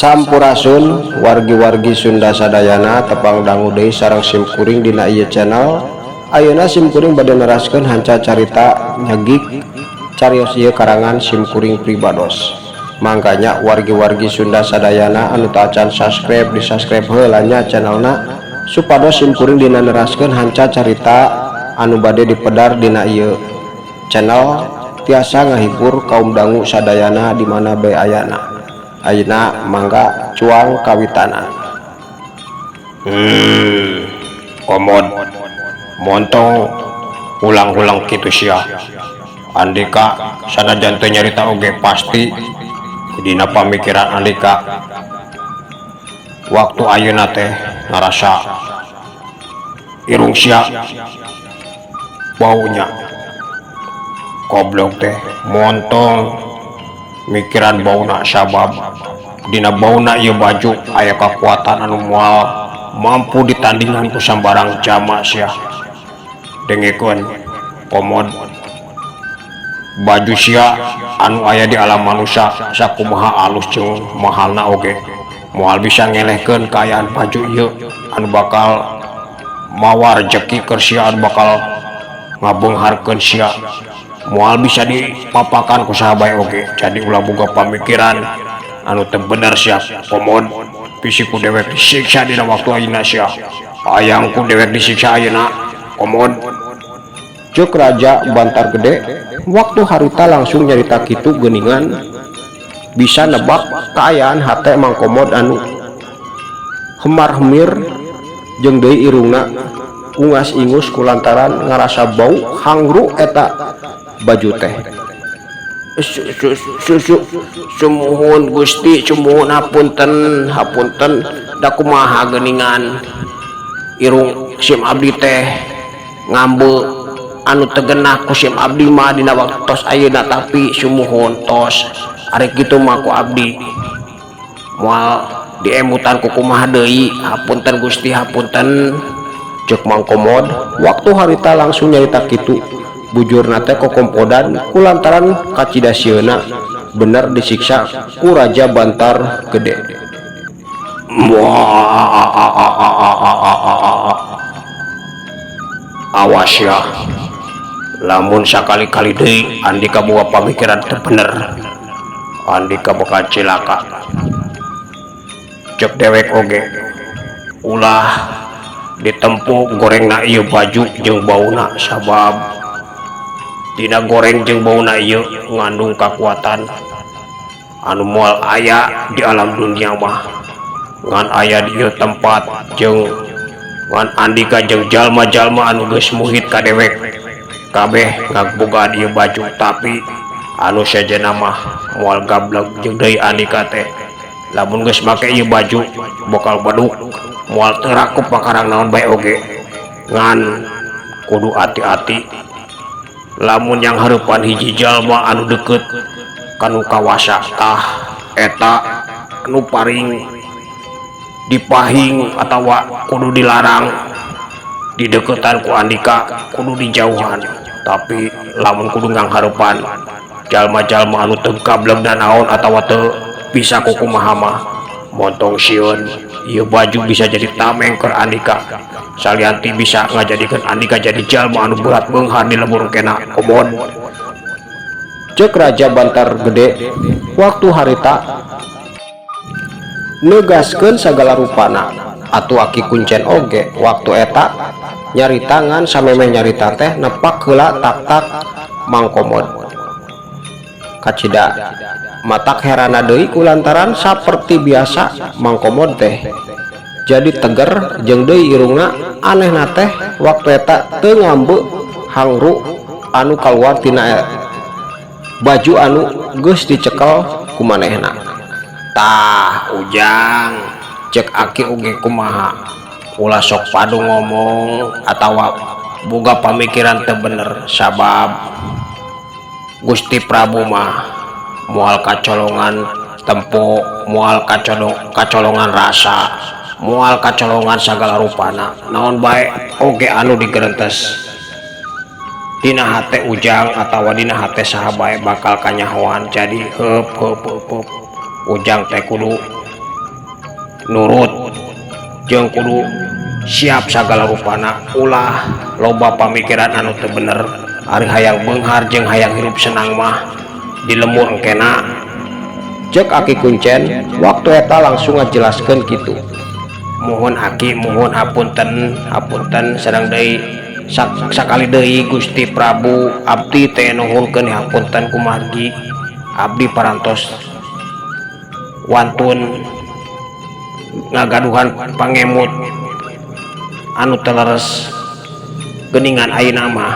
Sampurasun wargi-wargi Sunda sadayana tepang dangu deui sareng simkuring dina ieu channel. Ayeuna simkuring bade neraskeun hanca carita nyegik carios ieu karangan simkuring pribados. Mangkanya wargi-wargi Sunda sadayana anu tacan subscribe di subscribe heula nya channelna supados simkuring dina neraskeun hanca carita anu bade dipedar dina ieu channel tiasa ngahibur kaum dangu sadayana di mana bae ayana. Ayeuna mangga cuang kawitana. Komod montong ulang-ulang kitu sia. Andika sanajan teu nyarita oge pasti dina pamikiran Andika waktu ayeuna teh ngarasa irung sia baunya. Goblok teh montong mikiran bauna sabab dina bauna ieu baju aya kakuatan anu moal mampu ditandingan ku sambarang jama sia. Dengekeun komod baju sia anu aya di alam manusia sakumaha alus jeung mahalna oge moal bisa ngelehkeun kaayaan baju ieu anu bakal mawa rejeki keur sia anu bakal ngabeungharkeun sia. Moal bisa dipapakan ku saha bae oge. Jadi ulah boga pamikiran anu teu bener sia komod. Bisi ku dewek disiksa dina waktu ayeuna sia. Hayang ku dewek disiksa ayeuna komod. Cuk Raja Bantar Gede waktu harita langsung nyarita kitu geuningan bisa nebak kaayaan hate Mang Komod anu hemar-hemir jeung deui irungna ungas-ingus kulantaran ngarasa bau hangru eta baju teh. Sumuhun Gusti, sumuhun hapunten, hapunten da kumaha geuningan irung sim abdi teh ngambe anu teu genah ku sim abdi mah dina waktos ayeuna tapi sumuhun tos ari kitu mah ku abdi moal diemutan ku kumaha deui hapunten Gusti hapunten. Cek Mang Komod waktu harita langsung nyarita kitu bujurna teh kokompodan kulantaran kacida sieuna bener disiksa ku Raja Bantar Gede. Awas ya lamun sakali-kali deui Andika boga pamikiran teu bener Andika bakal cilaka. Cek dewek oge ulah ditempo gorengna ieu baju jeung bauna sabab dina goreng jeung bauna ieu ngandung kakuatan anu moal aya di alam dunia mah ngan aya di ieu tempat jeung ngan Andika jeung jalma-jalma anu geus muhit ka dewek kabeh ngagbogaan ieu baju tapi anu sejenna mah moal gablek jeung deui Andika teh lamun geus make ieu baju bakal beduk moal teu rakup pakarang naon bae oge ngan kudu ati-ati lamun yang hareupan hiji jalma anu deukeut kanu kawasa tah eta anu paring dipahing atawa kudu dilarang dideketan ku Andika kudu dijauhan tapi lamun kudu nganghareupan jalma-jalma anu teu gablek naon atawa teu bisa kukumaha mah montong sieun. Ieu baju bisa jadi tameng keur andika salianti bisa ngajadikeun andika jadi jalma anu berat beunghar di lembur kena Komod. Cek Raja Bantar Gede waktu harita negaskeun sagala rupana. Atuh Aki Kuncen oge waktu eta nyarita ngan samemeh nyarita teh nepak heula tak-tak Mang Komod. Kacida matak herana deui kulantaran saperti biasa Mang Komod teh jadi teger jeung deui irungna anehna teh waktu eta teu ngambeu hangru anu kaluar tina baju anu geus dicekel ku manehna. Tah Ujang, cek aki oge kumaha, ulah sok padu ngomong atawa boga pamikiran teu bener, sabab Gusti Prabu mah moal kacolongan tempo, moal kacolongan rasa, moal kacolongan sagala rupana. Naon bae oge anu digerentes dina hate Ujang atawa dina hate saha bae bakal kanyahoan. Jadi heup heup heup, heup. Ujang teh kudu nurut jeung kudu siap sagala rupana, ulah loba pamikiran anu teu bener. Ari hayang beunghar jeung hayang hirup senang mah di lembur engkena. Cek Aki Kuncen waktu eta langsung ngajelaskeun kitu. Mohon Aki, mohon hapunten, hapunten sareng deui sakali deui Gusti Prabu, abdi teh nuhunkeun hapunten kumargi abdi parantos wantun ngagaduhan pangemut anu teleres. Geuningan ayeuna mah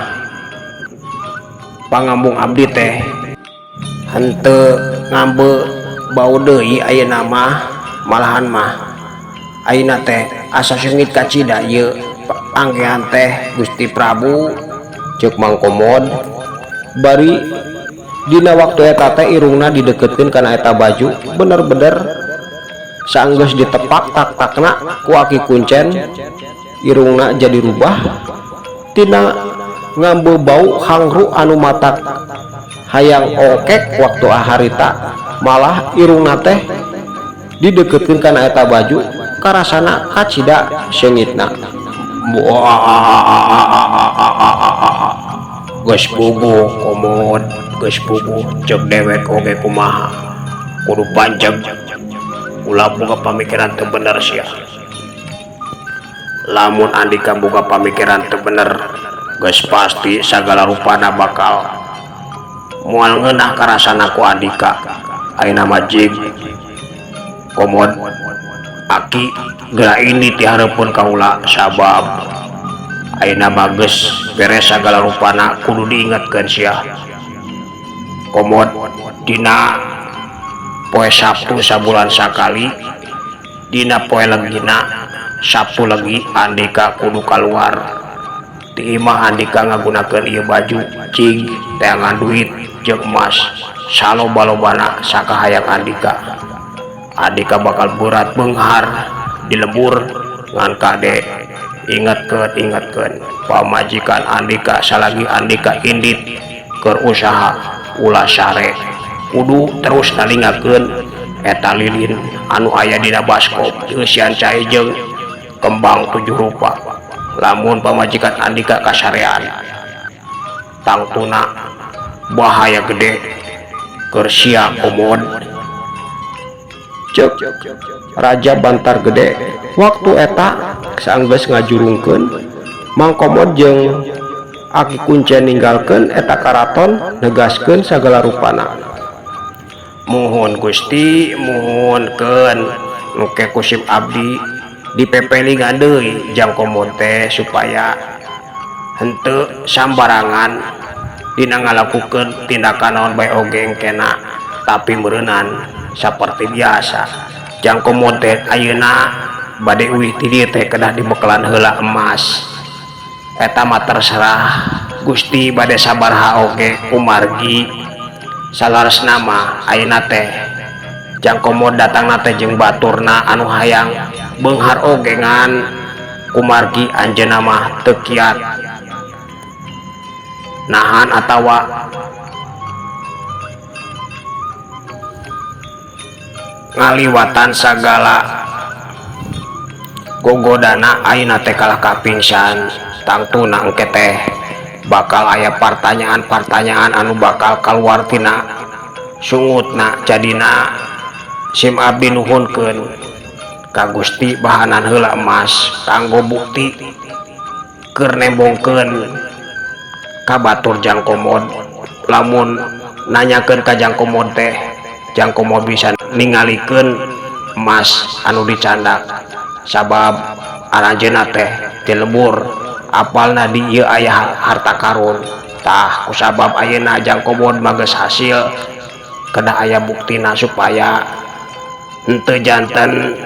pangambung abdi teh henteu ngambeu bau deui ayeuna mah, malahan mah ayeuna teh asa seungit kacida ieu panggehan teh Gusti Prabu. Ceuk Mang Komod bari dina waktu eta teh irungna dideketkeun kana eta baju. Bener-bener saenggeus ditepak tak-takna ku Aki Kuncen, irungna jadi rubah tina ngambeu bau hangru anu matak hayang ongkek waktu harita, malah irungna teh dideketkeun kana eta baju karasana kacida seungitna. Geus puguh Komod, geus puguh. Cek dewek oge kumaha, kudu panjang, ulah boga pamikiran teu bener sia. Lamun andika boga pamikiran teu bener, geus pasti sagala rupana bakal moal ngeunah karasana ku andika. Ayeuna mah jig Komod, aki geura ini ti hareupeun kaula, sabab ayeuna mah geus beres sagala rupana. Kudu diingatkeun sia Komod, dina poe Sabtu sabulan sakali, dina poe legina Sabtu legi, andika kudu kaluar ti imah andika ngagunakeun ieu baju. Cing teangan duit jeung emas saloba-lobana sakahayang andika, andika bakal berat beunghar di lembur. Ngan kade ingatkeun, ingatkeun pamajikan andika salagi andika indit keur usaha ulah sare, kudu terus nalingakeun eta lilin anu aya dina baskom eusian cai jeung kembang 7 rupa. Lamun pamajikan andika kasarean, tangtuna bahaya gede keur sia Komod. Ceuk Raja Bantar Gede waktu eta saenggeus ngajurungkeun Mang Komod jeung Aki Kuncen ninggalkeun eta karaton negaskeun sagala rupana. Muhun Gusti, muhunkeun engke kusim abdi dipepelingan deui jang Komod teh supaya henteu sambarangan dina ngalakukeun tindakan naon bae oge engkena, tapi meureunan saperti biasa jang Komod teh ayeuna bade uih ti dieu teh kedah dibekelan heula emas. Eta mah terserah Gusti bade sabaraha oge, kumargi salaresna mah ayeuna teh jang Komod datangna teh jeung baturna anu hayang beunghar oge, ngan kumargi anjeunna mah teu kiat nahan atawa ngaliwatan sagala Gogodana ayeuna teh kalah ka pingsan. Tangtuna engke teh bakal aya partanyaan-partanyaan anu bakal kaluar tina sungutna. Jadina sim abdi nuhunkeun ka Gusti, bahanan heula emas kanggo bukti keur nembongkeun ka batur Jang Komod. Lamun nanyakeun ka Jang Komod teh, Jang Komod bisa ningalikeun emas anu dicandak, sabab aranjeunna teh ti lembur apalna di ieu aya harta karun. Tah, kusabab ayeuna Jang Komod mah geus hasil, kedah aya buktina supaya henteu janten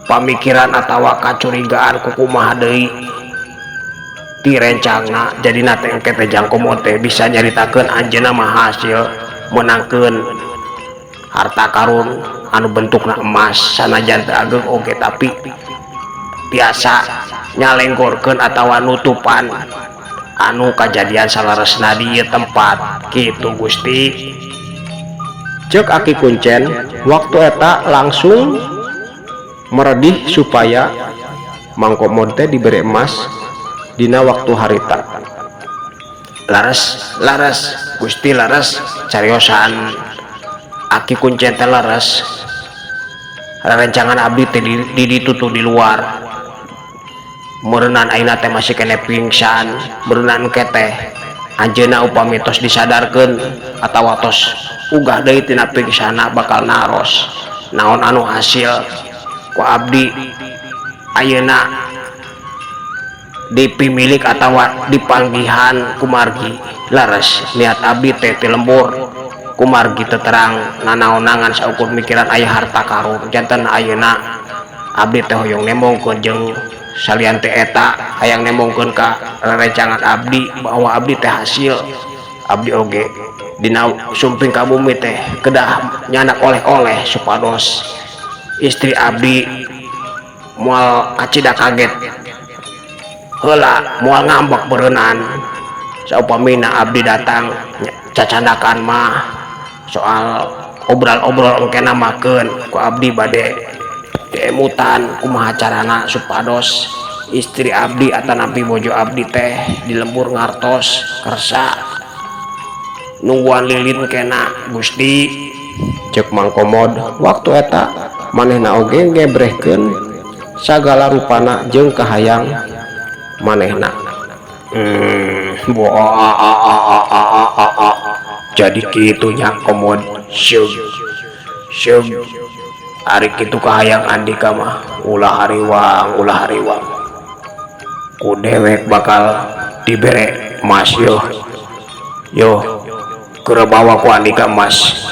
pamikiran atawa kacurigaan kukumaha deui ti rencangna. Jadina teh engke teh Jang Komod teh bisa nyaritakeun anjeunna mah hasil meunangkeun harta karun anu bentukna emas, sanajan teu ageng oge, tapi biasa nyalenggorkeun atawa nutupan anu kajadian saleresna di ieu tempat kitu, Gusti. Cek Aki Kuncen waktu eta langsung meredih supaya Mang Komod teh diberi emas dina waktu harita. Laras, laras, Gusti, laras. Cariosan Aki Kuncen teh laras. Rencangan abdi teh di ditu tuh di luar. Meureunan ayeuna teh masih kene pingsan. Meureunan engke teh anjeunna upami tos disadarkeun atawa tos ugah deui tina pingsana bakal naros naon anu hasil ku abdi ayeuna dipimilik atawa dipanggihan. Kumargi laras niat abdi teh ti lembur, kumargi teu terang nanaonangan saukur mikiran aya harta karun. Janten ayeuna abdi teh hoyong nembongkeun, jeung salian teh eta hayang nembongkeun ka rerencangan abdi bahwa abdi teh hasil abdi oge dina sumping ka bumi teh kedah nyandak oleh-oleh supados istri abdi moal kacida kaget heula, moal ngambek beureunan saupamina abdi datang cacandakan mah. Soal obral-obrol engke namakeun ku abdi bade diemutan kumaha carana supados istri abdi atanapi bojo abdi teh di lembur ngartos kersa nungguan lilin kena, Gusti. Cek Mang Komod waktu eta manehna oge ngebrehkeun sagala rupana jeung kahayang manehna. Wah, jadi kitu nya, Komod. Syug syug, ari kitu kahayang andika mah ulah hariwang, ulah hariwang, ku dewek bakal dibere emas. Yo yo, keur bawa ku andika emas.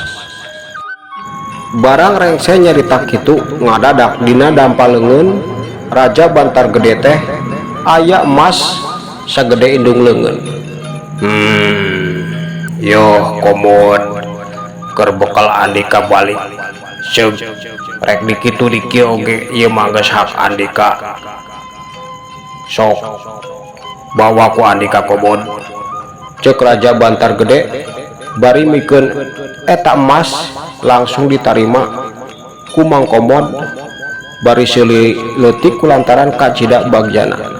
Barang rengse nyarita kitu, ngadadak dina dampa leungeun Raja Bantar Gede teh aya emas sagede indung leungeun. Yo Komod, keur bekal andika balik. Ceuk rek dikitu dikieu oge ieu mah geus hak andika. Sok bawa ku andika, Komod. Cek Raja Bantar Gede bari mikeun eta emas langsung ditarima ku Mang Komod bari seuli leutik kulantaran kacida bagjana.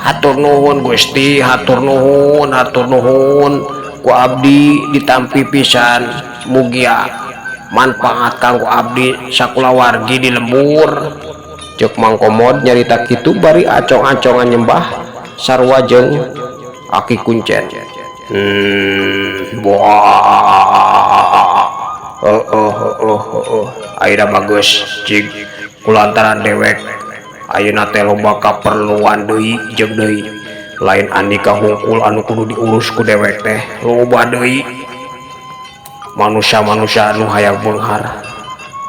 Hatur nuhun, Gusti, hatur nuhun, hatur nuhun. Ku abdi ditampi pisan, mugia manfaat kanggo abdi sakulawargi di lembur. Cek Mang Komod nyarita kitu bari acong-acongan nyembah sarua jeung Aki Kuncen. Wah, oh oh oh oh, ayeuna bagus cig kulantaran dewek ayeuna teh loba kaperluan deui jeung deui lain andika hungkul anu kudu diurus ku dewek teh, loba deui manusia-manusia anu hayang beunghar.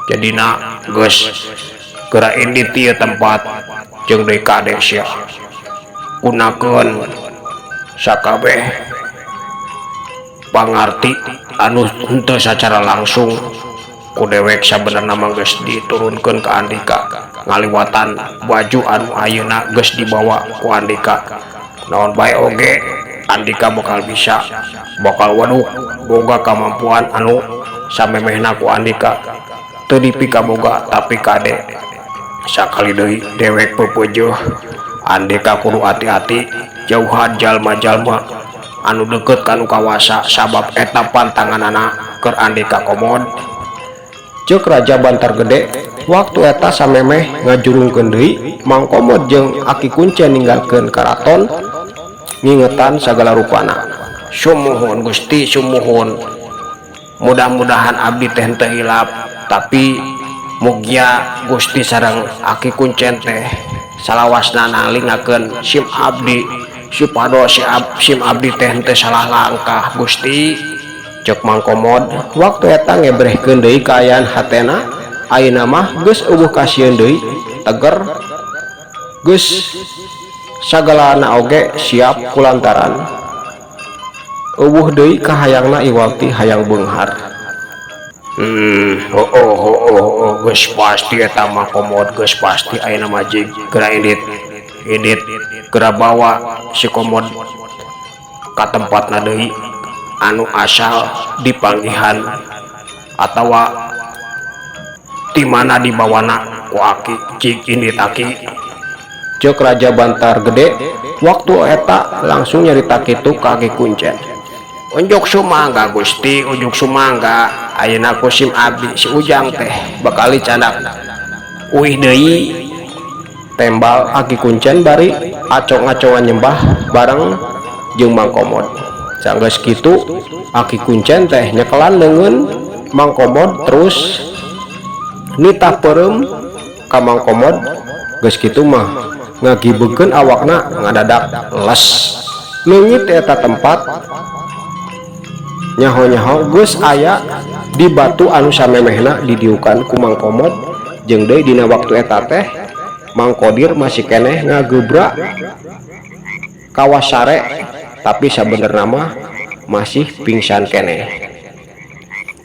Jadina geus geura indit ieu tempat. Jeung deui kade sia gunakeun sakabeh pangarti anu henteu sacara langsung ku dewek sabenerna mah geus diturunkeun ka andika ngaliwatan baju anu ayeuna geus dibawa ku andika. Naon bae oge andika bakal bisa, bakal waduh boga kamampuan anu samemehna ku andika teu dipikaboga, tapi kade Sakali deui dewek pepeujeuh andeka kudu ati-ati jauhan jalma-jalma anu deukeut ka nu kawasa sabab eta pantanganana keur andeka komod. Ceuk Raja Bantar Gede waktu eta samemeh ngajurungkeun deui Mang Komod jeung Aki Kuncen ninggalkeun karaton ngingetan sagala rupana. Sumuhun Gusti, sumuhun, mudah-mudahan abdi teh henteu hilap, tapi mugia Gusti sareng Aki Kuncen teh salawasna nalingakeun sim abdi supados sim abdi teh henteu salah langkah, Gusti. Ceuk Mang Komod waktu eta ngebrehkeun deui kaayaan hatena ayeuna mah geus euweuh kasieun deui, teger, geus sagalana oge siap kulantaran euweuh deui kahayangna iwal ti hayang beunghar. Oh, geus pasti eta mah, Komod, geus pasti. Ayeuna mah jig geura indit, indit geura bawa si Komod ka tempatna deui anu asal dipanggihan atawa di mana dibawana ku aki. Cik indit, aki. Ceuk Raja Bantar Gede waktu eta langsung nyarita kitu ka Aki Kuncen. Unjuk sumangga, Gusti, unjuk sumangga. Ayeuna ku sim abdi si Ujang teh bakal dicandak uih deui. Tembal Aki Kuncen bari acong-acongan nyembah bareng jeung Mang Komod. Sanggeus kitu Aki Kuncen teh nyekelan leungeun Mang Komod, terus nitah peureum ka Mang Komod. Geus kitu mah ngagibeugkeun awakna, ngadadak les leungit eta tempat. Nyaho-nyaho geus aya di batu anu samemehna didiukan ku Mang Komod. Jeung deui dina waktu eta teh Mang Kodir masih keneh ngagebra kawas sare, tapi sabenerna mah masih pingsan keneh.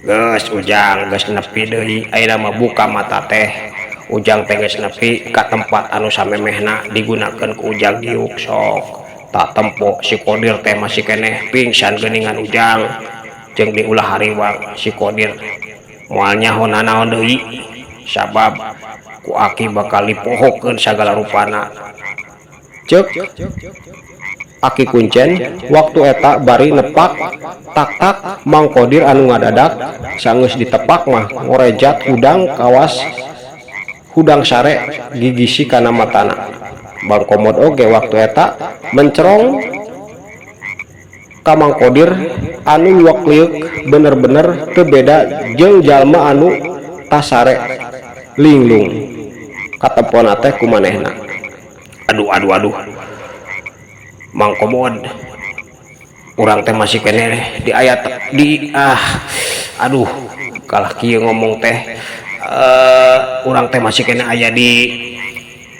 Geus, Ujang, geus nepi deui. Ayeuna mah buka mata teh. Ujang teh geus nepi ka tempat anu samemehna digunakeun ku Ujang diuk. Sok tak tempo si Kodir teh masih keneh pingsan geuningan, Ujang. Jeung diulah hariwang, si Kodir moal nyaho nanaon deui sabab ku aki bakal dipohokeun sagala rupana. Ceuk Aki Kuncen waktu eta bari nepak tak-tak Mang Kodir anu ngadadak sanggeus ditepak mah ngorejat hudang kawas hudang sare gigisi kana matana. Mang Komod oge waktu eta mencerong ka Mang Kodir anu luak lieuk, bener-bener teu beda jeung jalma anu tasare linglung katempona teh ku manehna. Aduh, aduh, aduh, Mang Komod, urang teh masih keneh di ayat di, ah, aduh, kalah kieu ngomong teh. Urang teh masih keneh aya di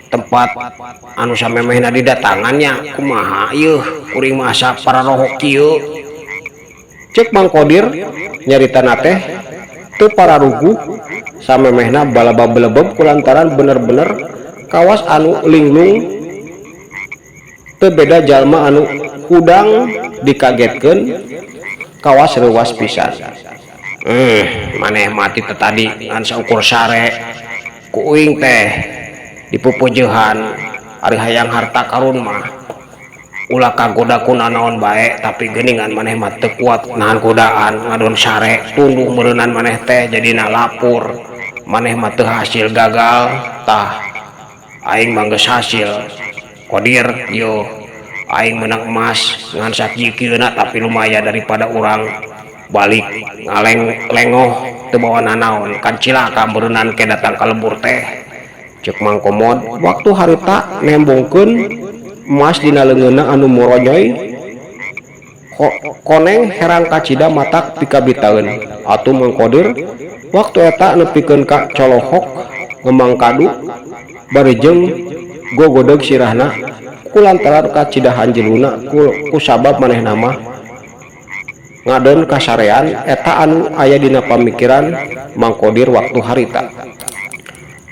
tempat anu samemehna didatangannya. Kumaha ieu, kuring mah asa pararohok kieu. Ceuk Mang Kodir nyaritana teh teu pararuguh, samemehna balaba belebeb kulantaran bener-bener kawas anu linglung, teu beda jalma anu hudang dikagetkeun, kawas reuwas pisan. Maneh mati teh tadi ngan saukur sare, ku uing teh dipupujehan. Ari hayang harta karun mah ulah kagoda ku nanaon bae, tapi geuningan maneh mah teu kuat nahan godaan, ngadon sare, tunduh meureunan maneh teh, jadina lapur. Maneh mah teu hasil, gagal. Tah, aing mah geus hasil, Kodir. Yo, aing menang emas ngan sakieuna, tapi lumayan daripada urang balik ngaleng lengoh teu bawa nanaon, kan cilaka meureunan ke datang ka lembur teh. Ceuk Mang Komod waktu harita nembongkeun emas dina leungeunna anu moronyoy koneng herang kacida matak pikabitaeun. Atuh Mang Kodir waktu eta nepikeun ka colohok ngemang kadu bari jeung gogodeg sirahna kulantaran kacidahan jeluna ku sabab manehna mah ngadon kasarean. Eta anu aya dina pamikiran Mang Kodir waktu harita.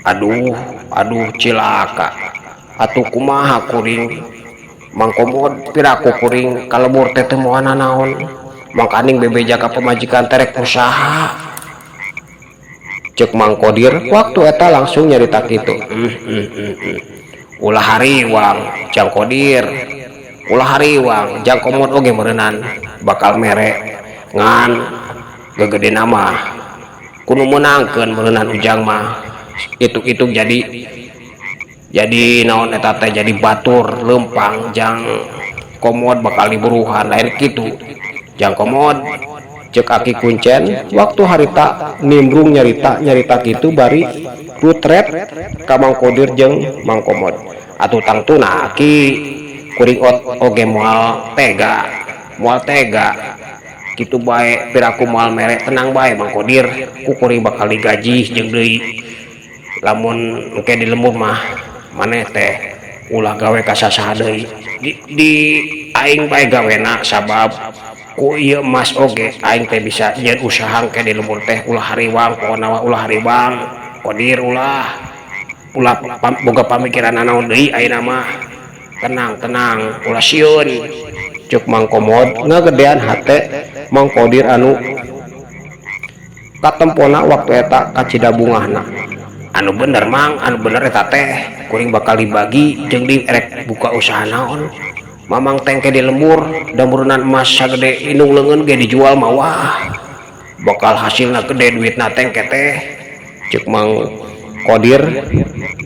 Aduh, aduh, cilaka atuh. Kumaha kuring, Mang Komod? Piraku kuring ka lembur teh teu moal nanaon, mangkaning bebeja ka pamajikan terek usaha. Cek Mang Kodir waktu eta langsung nyarita kitu. Ulah hariwang, Jang Kodir, ulah hariwang, Jang Komod oge meureunan bakal mere ngan gegedena mah kudu meunangkeun meureunan Ujang mah itu-itu jadi naon eta teh, jadi batur lempang Jang Komod bakal diburuhan, lain kitu, Jang Komod? Cek Aki Kuncen waktu harita nimbrung nyarita nyarita kitu bari rutret ka Mang Kodir jeung Mang Komod. Atuh tangtuna, Aki, kuring oge moal tega, moal tega kitu bae, piraku moal mere. Tenang bae, Mang Kodir, ku kuring bakal digaji jeung deui lamun engke di lembur mah maneh teh ulah gawe ka sasaha deui, di aing bae gawena, sabab ku ieu emas oge aing teh bisa nyieun usaha engke di lembur teh. Ulah hariwang pokona mah, ulah hariwang, Kodir, ulah ulah boga pamikiran nanaon deui ayeuna mah. Tenang, tenang, ulah sieun. Cek Mang Komod ngagedean hate Mang Kodir anu katempona waktu eta kacida bungahna. Anu bener, Mang, anu bener eta teh kuring bakal dibagi jeung di erek buka usaha naon Mamang teh engke di lembur, da meureunnan emas sagede indung leungeun ge dijual mah, wah, bakal hasilna gede duitna teh engke teh. Cek Mang Kodir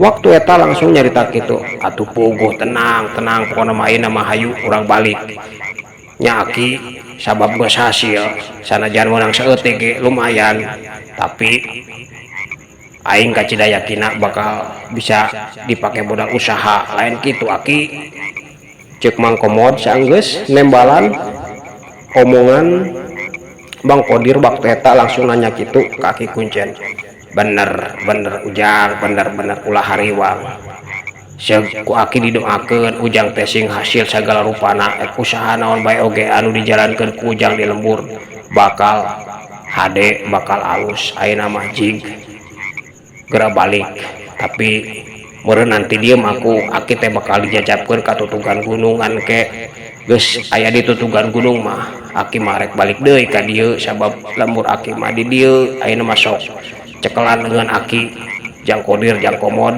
waktu eta langsung nyarita kitu. Atuh puguh, tenang, tenang, pokona mah ayeuna mah hayu urang balik nya, Aki, sabab geus hasil sanajan meunang saeutik ge lumayan, tapi aing kacida yakina bakal bisa dipake modal usaha, lain kitu, Aki? Cek Mang Komod saenggeus nembalan omongan Bang Kodir waktu eta langsung nanya kitu ka Aki Kuncen. Bener, bener, Ujang, bener, bener, ulah hariwang. Seug ku Aki didoakeun Ujang teh sing hasil sagala rupana. Ek usaha naon bae oge anu dijalankeun ku Ujang di lembur bakal hade, bakal alus. Ayeuna mah jig geura balik, tapi meureun nanti dieu mah ku Aki teh bakal dijajabkeun ka tutugan gunung. Engke geus aya di tutugan gunung mah Aki mah rek balik deui ka dieu, sabab lembur Aki mah di dieu. Ayeuna mah sok cekelan leungeun Aki, Jang Kodir, Jang Komod,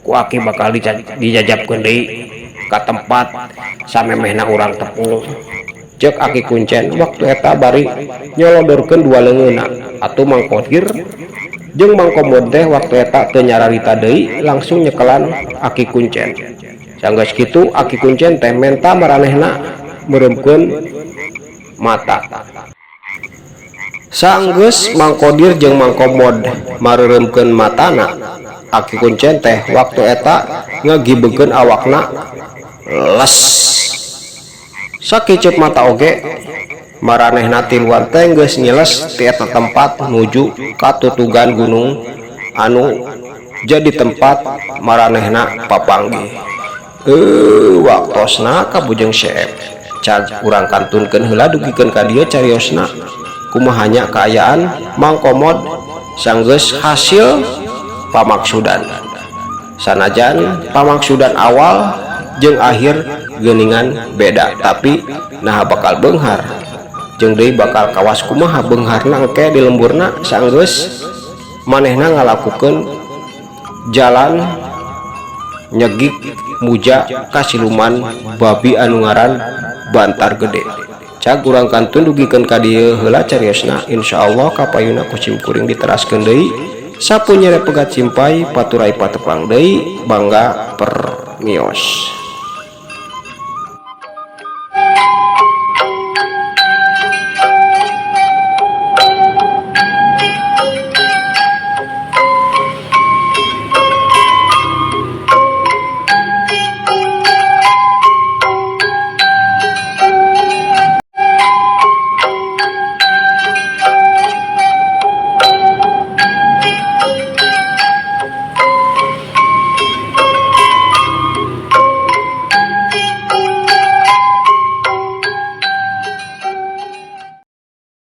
ku Aki bakal dijajabkeun deui ka tempat samemehna urang tepung. Cek Aki Kuncen waktu eta bari nyolodorkeun dua leungeunna. Atuh Mang Kodir jeung Mang Komod teh waktu eta teu nyararita deui, langsung nyekelan Aki Kuncen. Sanggeus kitu Aki Kuncen teh menta maranehna meureumkeun mata. Sanggeus Mang Kodir jeung Mang Komod mareureumkeun matana, Aki Kuncen teh waktu eta ngagibegkeun awakna les sakiceup mata oge maranehna tiluan teh geus nyiles ti eta tempat nuju ka tutugan gunung anu jadi tempat maranehna papanggih. Waktosna kabujeng seep, cag urang kantunkeun heula dugikeun ka dieu cariosna kumaha nya kaayaan Mang Komod sanggeus hasil pamaksudan, sanajan pamaksudan awal jeung akhir geuningan beda, tapi naha bakal beunghar jeung deui bakal kawas kumaha beungharna engke di lemburna sanggeus manehna ngalakukeun jalan nyegik muja ka siluman babi anu ngaran Bantar Gede. Cag urang kantun dugikeun ka dieu heula cariosna. Insyaallah kapayuna ku sim kuring diteraskeun deui. Sapu nyere pegat simpay paturai patepang deui, bangga permios.